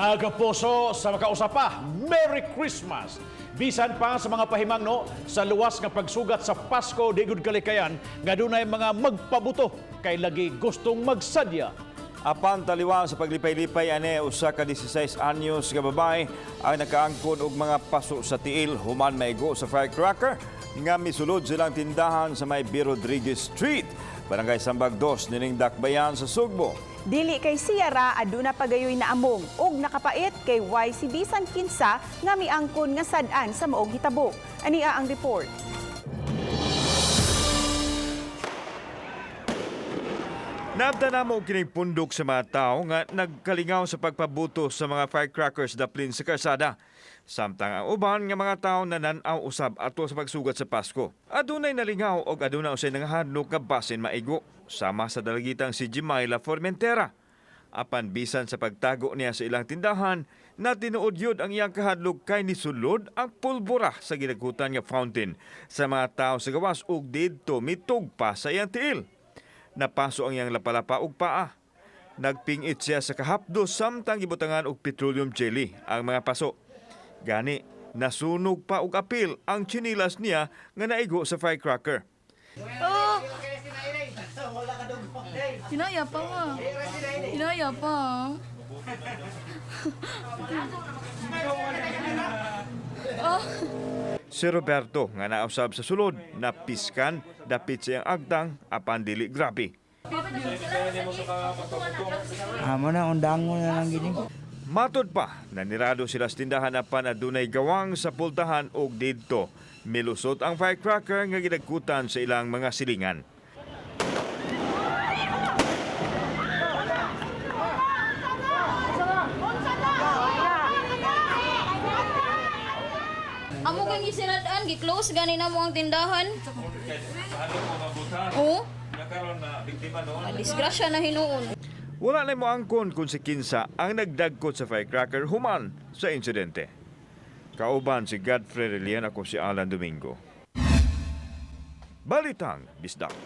Mga kapuso, sa makausa pa, Merry Christmas! Bisan pa sa mga pahimangno, sa luwas nga pagsugat sa Pasko, di gud kalikayan, nga dunay mga magpabuto kay lagi gustong magsadya. Apan taliwang sa paglipay-lipay ane, usa ka 16 anyos nga babae ang nakaangkon og mga paso sa tiil human maigo sa firecracker nga misulod silang tindahan sa may B. Rodriguez Street, Barangay Sambag 2, nining Dakbayan sa Sugbo. Dili kay siya ra, aduna pagayoy naamong ug nakapait kay YC bisan kinsa nga miangkon nga sad-an sa maong hitabo. Ania ang report. Naabda namo og kining pundok sa mga tao nga nagkalingaw sa pagpabuto sa mga firecrackers daplin sa karsada. Samtang ang uban nga mga tao nanan-aw usab ato sa pagsugat sa Pasko. Adunay nalingaw og aduna usay nangahadlok nga basin maigo sama sa dalagitang si Jimaila Formentera. Apan bisan sa pagtago niya sa ilang tindahan, natinuod yun ang iyang kahadlok kay nisulod ang pulbura sa ginagutan nga fountain sa mga tao sa gawas ug didto mitugpa sa iyang tiil. Napaso ang iyang lapalapa ug paa. Nagpingit siya sa kahapdo samtang gibutangan og petroleum jelly ang mga paso. Gani, nasunog pa og apil ang tsinilas niya nga naigo sa firecracker. Oh! Hinaya pa nga. Hinaya pa. Oh. Si Roberto nga nausab sa sulod, napiskan dapit sa iyang agtang apan dili grabe. Amo na, undangon na lang gini. Matod pa, nanirado sila sa tindahan apan adunay gawang sa pultahan og didto. Milusot ang firecracker nga gidagkutan sa ilang mga silingan. Amo kang gisinadaan, gi-close gani na mo ang tindahan. Oo. Disgrasya na hinuon. Wala na mo angkon kung si kinsa ang nagdagkot sa firecracker human sa insidente. Kauban si Godfrey Relian, ako si Alan Domingo. Balitang Bisdak.